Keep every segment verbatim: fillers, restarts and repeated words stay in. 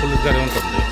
Police gari on tong de.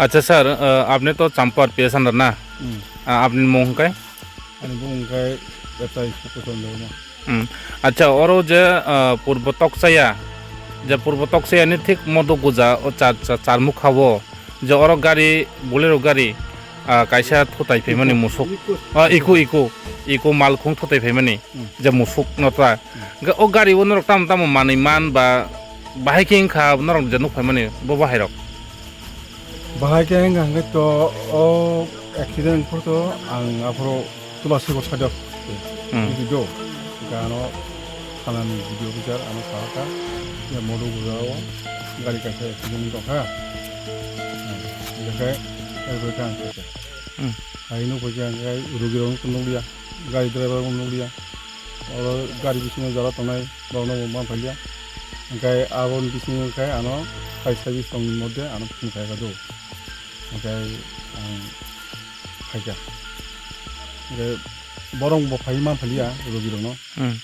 আচ্ছা স্যার, আহ, আপনি তো চাম্পার পেশেন্ট না? হুম। আহ, আপনি মুং কাই? Ani bumung khe Bethai Sukuchon Debbarma. Hmm. Acha, oro je, ah, Purbo Tokchaya, je Purbo Toksaya ni thik modo guja o char, char, Charmukha o, je oro gari, Bolero gari, ah, kaisa thutai phaimani Eco, musuk. Eco. Ah, Eco, Eco, Eco malkhung thutai phaimani, Hmm. je musuk no ta. Hmm. Ga-, o gari o norok tamo tamo manwi man ba bahai khe wngkha norok je nuk phaimani bo bahai rok. Bahai khe wngkha hwnkhe to o accident phuru to ang aphuru Tulasi bo side o Hmm. video do. Hwnkhe ano thanani video bichar ano sahaka. Ya modo bujao gari kaisa accident tongkha. Hwnkhe ebo khe ang khaikha. Hmm. Hai nukphaikha hwnkhe rugirokno nukliya, gari driver rokno nukliya. Oro gari bisingo jora tongnai borokno bo manphailiya. Hwnkhe aboni bisingo khe ano phai service tongni moddhe ano phone khaikha do. Hwnkhe ang phaikha. Hwnkhe borok bo phai manphailiya rugirokno. Hmm.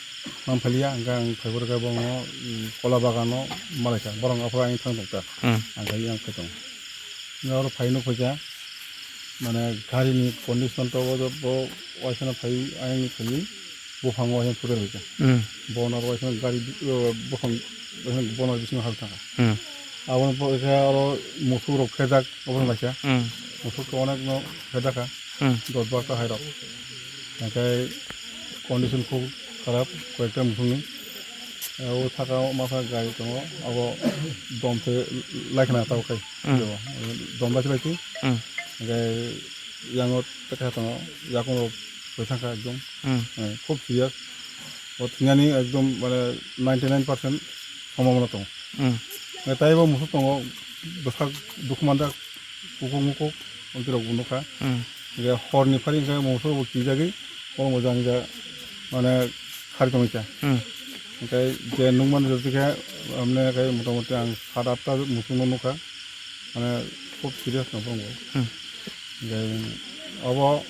Manphailiya, hwnkhe ang phaiborokhe bono, um, kola bagano malaikha. Borok aphuru ayang thang tongkha. Hmm. Ang khe yang phai tongo. Hwnkhe oro phai nukphaikha, mane garini condition to bo, bo waisano phai ayang phaiwi buphango ayang phutar baikha. Hmm. Bono aro waisano gari, uh, buphang bono bisingo hal thangkha. Hmm. Aboni pore khe aro musuk rok phejak, obo wng laisa. Hmm. Musuk to onek no phejak kha. Hmm. Dos barta hai rok. Hingke condition khub kharap, koyekta musukni. O saka o masa gai tongo, abo dom se laikhna tabo khai. Hmm. Dom baisi baisi. Hmm. Hingke yango teka tongo, yakung rok bai thangkha ekdom. Hmm. Eh, khub serious. O thwinani ekdom mane ninety nine percent sombhabona tongo. Hmm. Eh, taibo musuk tongo, bwsak dukhu manjak, kukhuk mukhuk, onti rok bo nukha. Hmm. Hingke horni phari hingke musuk bo kijagwi, oro bo jang ja, mane, khari tongwi kha. Hmm. Hingke je nukmani jodi khe, amne khe motamoti ang sat atta musuk no nukha. Mane, khub serious no tongo. Hmm. Hingke obo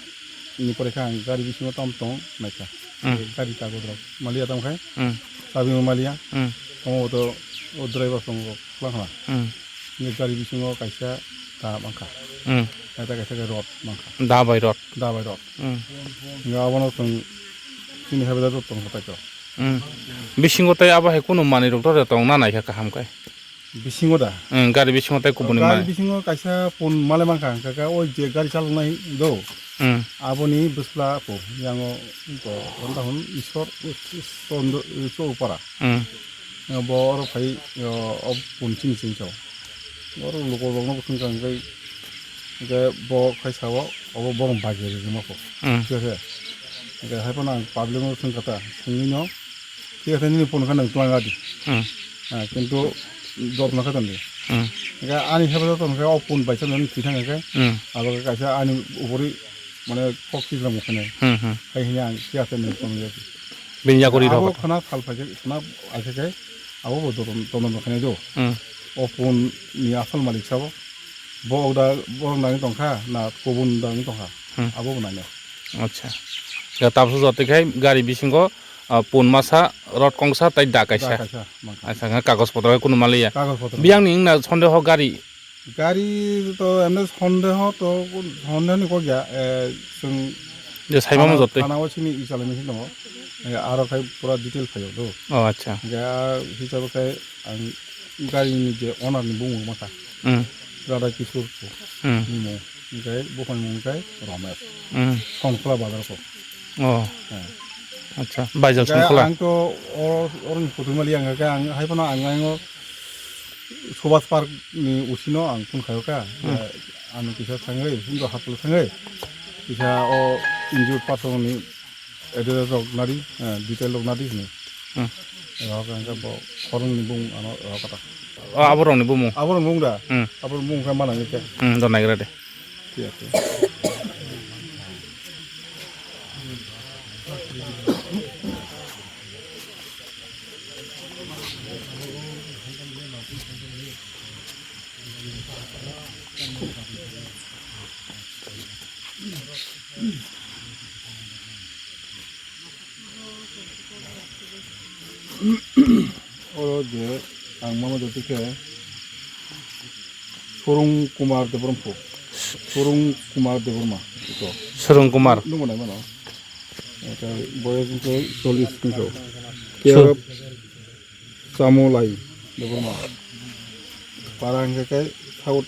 ni pore khe ang gari bisingo tam tong naikha. Hmm. Gari kagoj rok maliya tong khai. Hmm. Chabi bo maliya. Hmm. Omo to o driver tong rok khwlangkha. Hmm. Hingke gari bisingo kaisa da mankha. Hmm. Kaisa kaisa khe rot mankha. Da bai rot. Da bai rot. Hmm. Hingke abono chwng chini haibada rot tong kha paito. Hmm. Bisingo tei abo hai kunu manwi rok to tong na naikha kaham khe. Bisingo da? Hmm, gari bisingo tei kubuni manwi. Gari bisingo kaisa pun male mankha, hingkha khe o je gari chaloknai do. Hmm. Aboni bwsla po, yango ko, wngkha hwn Isor, Isor, Isor upara. Hmm. Bo oro phai, o, o pun chini chini sao. Oro lukurokno bo thwngkha hingkhe, hingkhe bo khai sao, obo borok bagi rijima kho. Hmm. Thik ase? Hingkhe hai phano ang public no thwngkha ta, thwngwi no, thik ase nini phone khe nang twlang di. Hmm. Ah, kintu dot no khe tong di. Hmm. Hingkhe ani hefazato hingkhe o phone bai chano nini thwi thang khe, hmm, abo khe kaisa ani upori mane kok chikla mukhe nai. Hmm, hmm. Hai hini ang thik ase nini phone ya. Bini yakori rok. Abo khana sal phai khe, khana ai khe khe, abo bo dot no khe nai do. Hmm. O phone ni asal malik sabo. Bo da, borok nangwi tongkha, na kubun nangwi tongkha? Hmm. Abo bo nangya. Acha. Ya, tabso jotoi khai gari bisingo, ah, pun masa, rot kongsa, tai da kaisa. Da kaisa, mankha. Acha, nga kagoj potro kunu maliya. Kagoj potro. Biyang ni wngna sondeho gari. Gari to emne sondeho to, sondeho ni kok ya, eh, chwng je saimamo thana, jotoi. Thana o chini ichalai machine tongo. Eh, aro khai pura detail phaio do. Oh, acha. Ga hisab khai ang gari ni je owner ni bumung masa. Hmm. Radha Kishore ko. Hmm. Ni mung. Hingke buphang mung khe Ramesh. Hmm. Sonkhola bazar ko. Oh. Eh. Acha, baijak hingke Sonkhola. Ang to o, oroni photo mali ang khe ang hai phano ang, ang o Subhas Park ni usino ang phone khayo kha. Hmm. Eh, ano kisa thangwi, hindo haplo thangwi. Kisa o injured person ni address rok nari, eh, detail rok nari hini. Hmm. Rok ang khe bo khorang ni bung ano rok kata. O, abo rok ni bumung. Abo rok bung da. Hmm. Abo rok bung khe mana ni khe. Hmm, do naigra de. Thik ase. Oro je ang mama jati khe Surung Kumar Debbarma. Surung Kumar Debbarma. Ito. Surung Kumar. Nungo nai mano. Ito boyos hingke chollis hingke. Sur- Care of Chamolai Debbarma. Para hingke khe South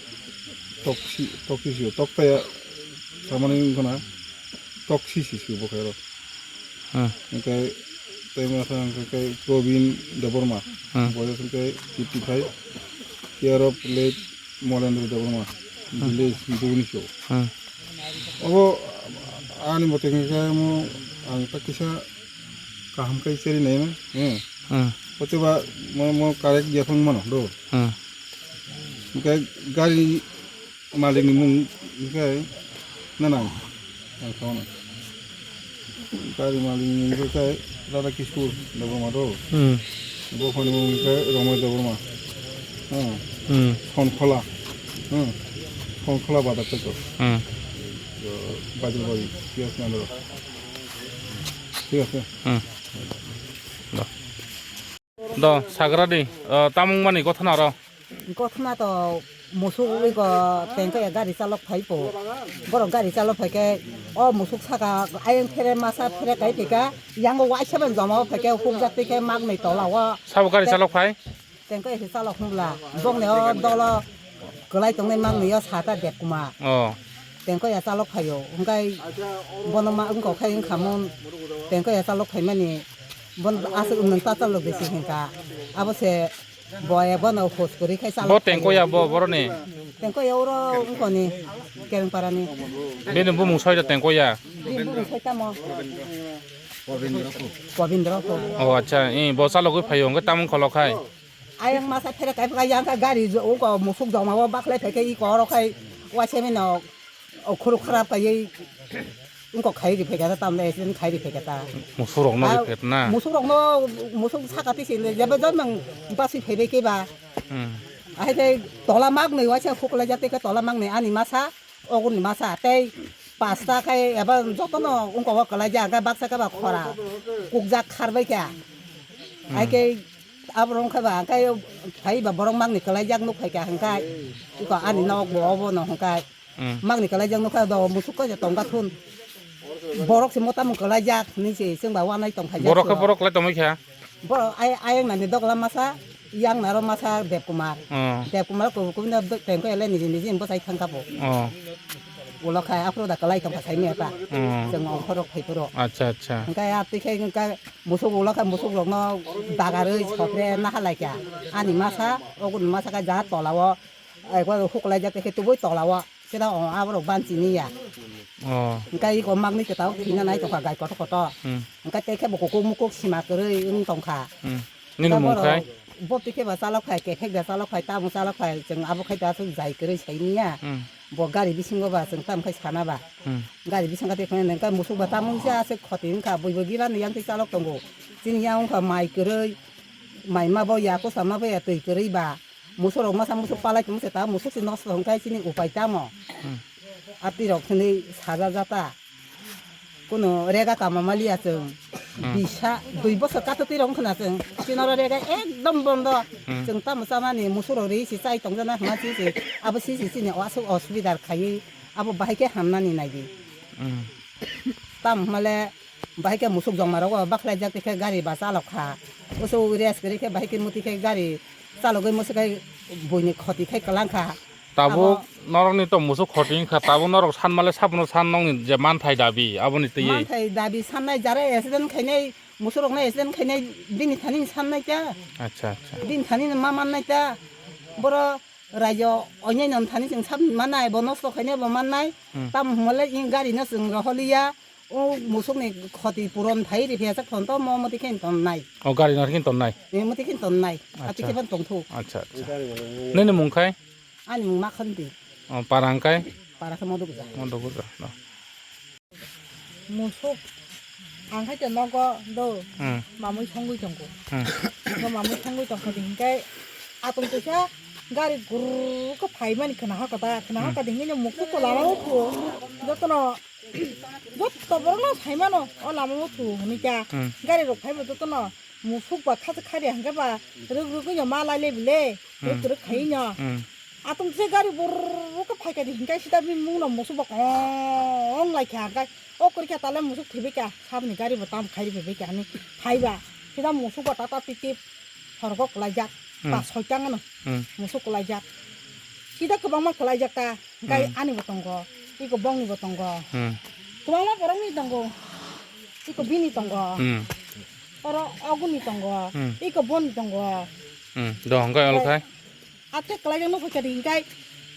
Toksi, Toksi sio. Toktaya samani wngkha na Toksi sisio bo khe oro. Hmm. Hingke tei masa hingke khe Probin Debbarma. Hmm. Boyos hingke fifty five. Care of late Molendra Debbarma. Hmm. Village Bhubaneswar. Hmm. Obo ani mote hingke mo ang ta kisa kaham kai cheri nai na. Hmm. Hmm. Ote ba mo, mo correct ya phang mano do. Hmm. Hingke gari malik ni mung hingke na nang. Ang thona. Gari malik ni mung khe Radha Kishore Debbarma do. Hmm. Bophani mung khe Romai Debbarma. Hmm. Hmm. Sonkhola. Hmm. Sonkhola bada khe to. Hmm. Bajul bari, P S Nandro. Thik ase? Hmm. Do. Do, sagra di, ah, tamung mani gothana ro. Gothana to musuk wi go tengka ya gari chalok phai po. Borok gari chalok phai khe o musuk saka ayang phere masa phere kai phika yango waisa ban joma phai khe hukjak twi khe mak ni tola o. Sabo gari chalok phai? Tengkoi se chalok hwnbla, bongni o dolo kwlai tongnai mangni o sata Debkumar. Oh. Tengkoi ya chalok phaio, hwnkhe bono ma wngkok khai wngkha mun, tengkoi ya chalok phaimani, bon aswk nwng ta chalok de se hwnkha. Abo se bo ebono hos kwrwi khai chalok phaio. Bo tengkoi ya bo boroni? Tengkoi ya oro wngkoni, Kerengparani. Bini bumung soida tengkoi ya? Bini bumung soi tamo? Pobindra Pho. Oh, acha, eh, bo chalogwi phaio, hwnkhe tamung kholok khai? Ayang masa phere kai pha yang ka gari jo, ko musuk joma o bakle phe ke i ko ro khai wa se mino, o khuru kharap kai, ko khai ri phe ka ta tam le accident khai ri phe ka ta. Musuk rok no ri phe na? Musuk rok no, musuk saka ti se le jebe jon mang basi phe be ke ba. Hmm. Ai te tola mak nei wa se khuk le jate ke tola mak nei ani masa. Ogoni masa tei pasta khai eba jotono wngkok o kwlaijak, hwnkhe baksa khe ba khora kukjak kharbai kha. Hmm. Hai khe aborok wngkha ba, hwnkhe phai ba borok mangni kwlaijak nuk phai kha, hwnkhe iko ani nok bo obono hwnkhe Hmm. mangni kwlaijak nuk kha do musuk khe tongkha thun. Borok se mota mung kwlaijak hinwi se chwng ba wanai tong kha. Borok khe borok lai tongwi kha. Bo ai-, ayang nani dogla masa, yang naro masa Debkumar. Oh. Debkumar ko, ko na tengko ele niji niji bwsai thangka bo. Oh. Ulo khai aphuru da kwlai tongkha saimya ta. Oh. Chwng ongkhorok phaiphuru. Acha, acha. Hwnkhe a twi khai hwnkhe musuk ulo khai musuk rokno dagarwi sopre naha laikha. Ani masa, ogoni masa khai jahat tolao, ai ko huklaijak khe tubui tolao. Sida o aborok ban chini ya. Oh. Hwnkhe iko magni kwtal thwina nai tongkha gai kotor kotor. Hmm. Hwnkhe tei khe bo kukwk mukwk sima kwrwi wng tongkha. Hmm. Nini mung khai? Bo twi khe ba chalok phai, kephek da chalok phai, tamo chalok phai, chwng abo khai da aswk jai kwrwi saini ya. Hmm. Bo gari bisingo ba chwng tamo khai sana ba. Hmm. Gari bisingo tei khwnai hwnkhe musuk ba tamo wngse aswk khoti wngkha, buibo girani yang twi chalok tongo. Chini yang wngkha mai kwrwi, mai ma bo ya, kwsa ma bo ya, twi kwrwi ba. Musurok masa musuk palai tongmose ta musuk se nosto hwnkhe chini upai tamo? Hmm. Atwi rok hwnwi saja jata. Kuno rega kama maliya chwng. Hmm. Bisa dui bosor kato twi rok wngkhna chwng. Chini oro rega ekdom bondo. Hmm. Chwng tamo chamani musurok ri si chai tongjana hwnma si si. Abo si si chini aswk osubidar khaiwi. Abo bahai khe hamnani naidi. Hmm. Tamo hwnmale Bahai khe musuk jongma rogo bakhlaijak tei khe gari ba chalok kha. Usuk rest kwrwi khe bahai khe muti khe gari chalogwi musu khe buini khoti khe kwlang kha. Tabuk abo norokni to musuk khoti wngkha, tabuk norok sanmale sabono san nokni je manthai dabi aboni twi. Manthai dabi sannai jara accident khainai, musurokno accident khainai bini thani sannai ta. Acha, acha. Bini thani ma mannai ta. Boro Raijo oinai non thani chwng sab manai, bo nosto khainai bo mannai. Hmm. Tam hwnmale in gari no chwng roholiya. O musukni khoti puron phai ri phiyajak thon to mo moti khe tonnai. O gari no khe tonnai? E moti khe tonnai. Acha. Ati khe ban tongthu. Acha, acha. Nini mung khai? Ani mung Makhandi. O parang khai? Para khe Modukja. Modukja. No. Musuk ang khai nogo do Hmm. mamui songwi tongo. Hmm. Do mamui songwi tongkha di hinkhe atong kaisa gari gurr khe phaimani khwna hakha ta, khwna Hmm. hakha di hinkhe musuk ko lama o thuo jotono, jotto borok no saimano o lama o thuo hwnwi kha. Hmm. Gari rok phaibo jotono musuk ba kha kha de hinkhe ba rwk rwgwi no ma lai le bile rwk Hmm. rwk khai no. Hmm. Atong se gari borok khe phaikha di hinkhe sida bini mungno musuk bo kong lai kha hinkhe o kwrwi kha tale musuk thwibai kha saboni gari bo tam khairi phaibai kha hinwi phaiba sida musuk bo tata titip sorgo kwlaijak Hmm. pas soitang ano Hmm. musuk kwlaijak sida kwbangma kwlaijak ta hinkhe Hmm. ani bo tongo iko bongni bo tongo Hmm. kwbangma borokni tongo iko bini tongo Hmm. oro oguni tongo Hmm. iko boni tongo Hmm. Do hinkhe olo khai? Ate kwlaijak no phaikha di hinkhe,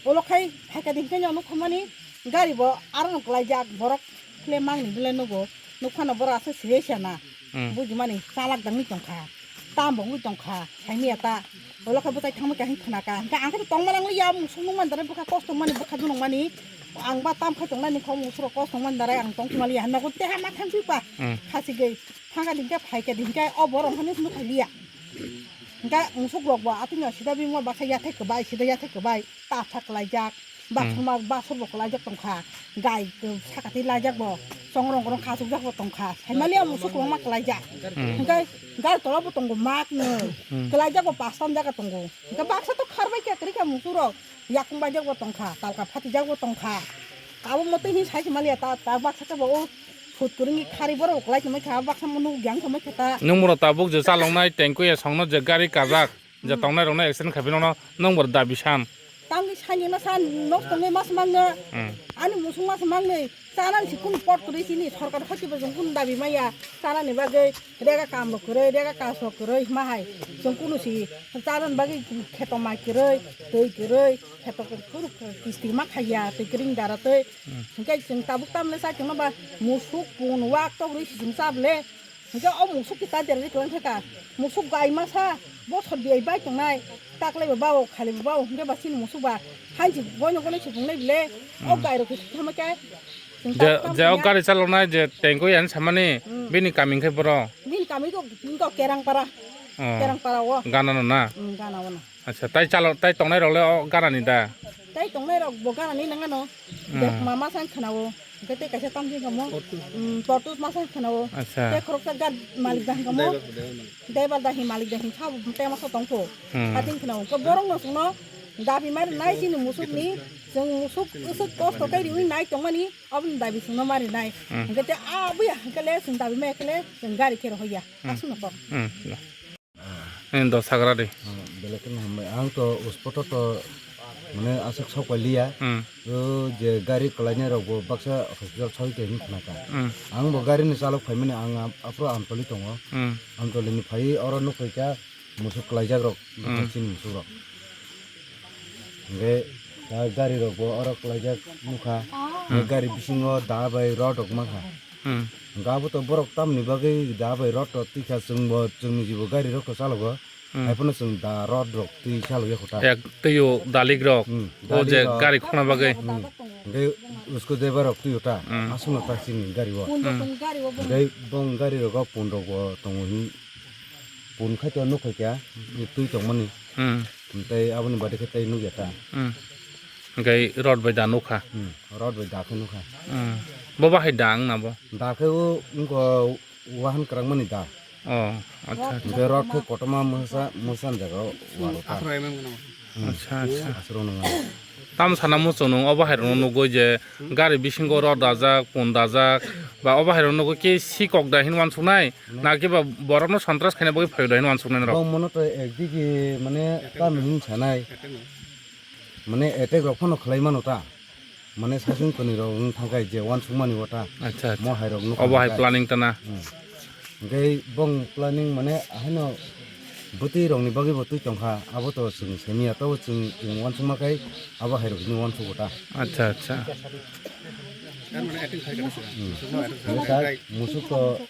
ulo khai phaikha di hinkhe no nukha mani gari bo aro no kwlaijak borok khle mangni bile nugo nukha no borok aswk serious ya na Hmm. bujimani chalak dangni tongkha tam bo wngwi tongkha saimanya ta ulo khai bwtai thangma khe hinwi khna kha hinkhe ang khe tongma nang ya musuk nung mani dara bwkha kosto mani bwkha dunuk mani ang ba tam khai tongnani kho musuk rok kosto mani dara ang tong thumali ya nogo teha ma thang thwi pa Hmm. khasi gei thangkha di hinkhe phaikha di hinkhe o borok hinwi nukha liya. Hinkhe musuk rok bo atwino sida bini baksa yathai kwbai, sida yathai kwbai, ta sa kwlaijak, baksa Hmm. ma baksa bo kwlaijak tongkha, gai sakati laijak bo, chongrong rong khachukjak bo tongkha, saimaliya musuk kwbangma kwlaijak. Hmm. Hinkhe gai tola bo tongo mak nwi, Hmm. kwlaijak bo pasta jaga tongo. Hinkhe baksa to kharbai khe kwrwi kha musuk rok, yakung baijak bo tongkha, talka phatijak bo tongkha. Abo mote hin sai se maliya ta, ta baksa khe bo o phut kwrwngni khari borok bo kwlai tongmai kha, baksa mo nuk yang tongmai kha ta. Nwng bono tabuk je chaloknai tengkui ya songno je gari kajak, Je tongnai rokno action khai phino no nong bo dabi san. Tangwi sani ma san nok tongwi mas mangno. Hmm. Ani musung mas mangnwi chanani si kunu pot kwrwi sini sorkar hoti bo jong kunu dabi maya. Chanani bagwi rega kam bo kwrwi, rega kaso kwrwi ma hai. Jong kunu si chanani bagwi kheto mai kwrwi, twi kwrwi, kheto kwrwi kisti ma khaiya, twi kwrwi dara twi. Hmm. Hwnkhe chwng tabuk tamle sa chwngno ba musuk pun wak tok rwi si chwng chable. Hwnkhe o musuk kita derdi kwlwng thaka. Musuk gai masa, bothor biyai bai tongnai. Taklai bo bao, khali bo bao, hwnkhe ba chini musuk ba. Hanchi boino gole chukung nai bile. O Hmm. gai rok kisa thama khe. Je, je o gari chaloknai je tengko yan samani, Hmm. bini kami khe boro. Bini kami ko, ko Kerangpara. Oh. Kerangpara o. Gana no na? Hmm, gana o na. Acha, tai chalo, tai tongnai rok le o gana ni da? Tai tongnai rok bo gana ni nang ano. Hmm. Dek ma ma sang khana o. Hwnkhe tei kaisa tamjin kamo. Hmm, tortus ma sang khana o. Acha. Tei khoroksa gar malik da hwnkamo. Driver da hi malik da hin sabo tei ma sa tongkho. Hmm. Hating khana o. Ko borok no sungno dabi mari nai chini musuk ni. Chwng musuk usuk kosto kai riwi nai tongmani. Oboni dabi sungno mari nai. Hmm. Hwnkhe tei a buya hwnkhe le chwng dabi mai khe le chwng gari khe rohorya. Hmm. Aswk no kok. Hmm. Ang do sagra de. Ah, belai kheno hambai. Ang to uspoto to, mane, aswk sok pailiya. Hmm. O je gari kwlainai rok bo baksa hospital soi tei hin khna kha. Hmm. Ang bo gari ni chalok phaimani ang ap-, aphuru Amtoli tongo. Hmm. Amtoli ni phai oro nuk phaikha musuk kwlaijak rok, Hmm. chini musuk rok. Hingke ta gari rok bo oro kwlaijak nukha. Hmm. Gari bisingo da bai rod rok mankha. Hmm. Hingke abo to borok tamni bagwi da bai rod rok twi kha, chwngbo chwngni jibo gari rok to chalogo. Hmm. Haiphano chwng da rod rok twi chalogya kho ta. Ek twiyo dalik rok. Hmm. O je Dalik rok. Gari khona bagwi. Hmm. Hingke usko deba rok twiyo ta. Hmm. Aswkno ta chini gari o. Hmm. Hingke bong gari rogo pun rok bo tongo hin. Pun khai to nuk khai kya. Twi tongmani. Hmm. Tei aboni bade khe tei nukya ta. Hmm. Hingke rod bai da nukha. Hmm. Rod bai da khe nukha. Hmm. Bo bahai da wng na bo? Da khe o wngkha wahan kwrangmani da. Oh, acha, acha. Hingke rod khe kotorma mwsa, mwsa ni jaga o waro ta. Aphra M M gwnang. Hmm. Acha, acha. Aswrwng nang. Tamo sana muchung nung obo hai rokno nugwi je gari bisingo rod dajak, pun dajak, ba obo hai rokno nugwi khe sikok da hin wansuknai, na khe ba borokno sontras khaina bagwi phaio da hin wansuknai norok? Bong mono to ekdigi mane tamo hin sanai. Mane attack rok phano khlai mano ta. Mane sasung kwnwi rok wng thangkhai je wansukmani o ta. Acha, acha. Mo hai rok nukha Obo hai nangkha. Planning ta na? Hmm. Hingke bong planning mane haino bwtwi rokni bagwi bo twi tongkha. Abo to chwng semiya, tobo chwng, chwng wansukma khai abo hai rokni wansukgo ta. Acha, acha. Hmm. Hingke sai musuk to,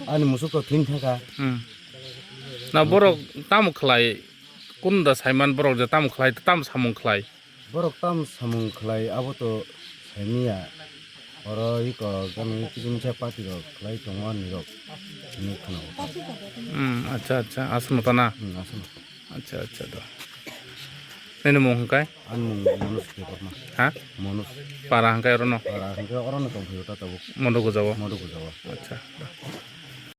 ani musuk to thwin thangkha. Hmm. Na borok tamo khlai? Kunu da saiman borok je tamo khlai, tamo samung khlai? Borok tam samung khlai abo to saimiya. Oro iko gana kiching sa party rok khlai tongo ani rok. Hinwi khwnao. Hmm, acha, acha. Aswkno ta na? Hmm, aswkno. Acha, acha, do. Nini mung hwnkhe? Ani mung Manoj Debbarma. Ha? Manoj. Para hwnkhe orono? Para hwnkhe orono tongphio ta tabuk. Mondo gujao? Mondo gujao. Acha.